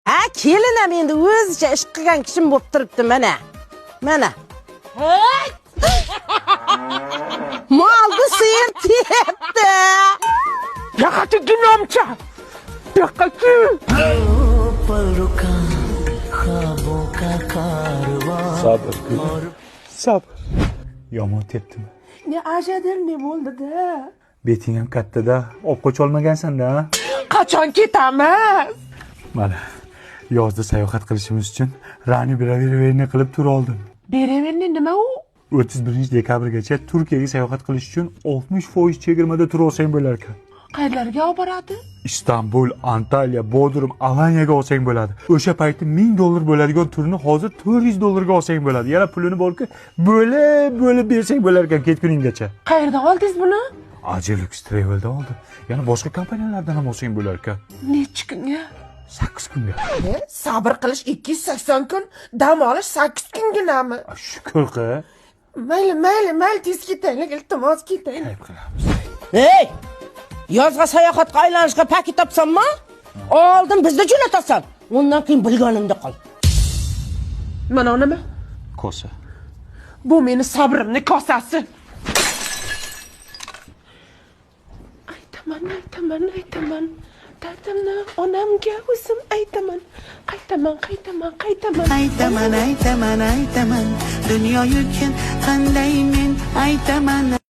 Ha, kelin ham endi o'zicha ish qilgan kishim bo'lib turibdi mana. Mana. Hey! Molni siyir tepdi. Yoqachi ginomcha. Yoqachi. Sabr, gul. Sabr. Yomon tepdimi? Ne ajadir ne bo'ldi-da? Beting ham katta-da, olib qocholmagansan-da, a? Qachon ketamiz? Mana yozda sayohat qilishimiz uchun Rani Biraverni qilib tur oldim. Beraverni nima u? 31 dekabrgacha Turkiyaga sayohat qilish uchun 60% chegirmada tur olsang bo'lar ekan. Qayerlarga olib boradi? Istanbul, Antalya, Bodrum, Alanyaga olsang bo'ladi. O'sha payti 1000 dollar bo'ladigan turni hozir 400 dollarga olsang bo'ladi. Yana pulini borki, bo'lib bo'lib bersang bo'lar ekan ketguninggacha. Qayerdan oldingiz buni? Ajelux Travel'da oldim. Yana boshqa kompaniyalardan ham olsang bo'lar ekan. Necha kunga? 8 kunga. Sabr qilish 280 kun, dam olish 8 kunginami? Shukur qil. Mayli, mayli, mayli, tez ketaylik, iltimos ketaylik. Ayb qilamiz. Ey! Yozga sayohatga aylanishga paket topsanmi? Oldin bizni jo'natasan. Undan keyin bilganingda qol. Mana nima? Kosa. Bu meni sabrimni kosasi. Aytaman, aytaman, aytaman. Dardimni onamga o'zim aytaman. Qaytaman, qaytaman, qaytaman. Aytaman, aytaman, aytaman. Dunyo yukin qanday men aytaman.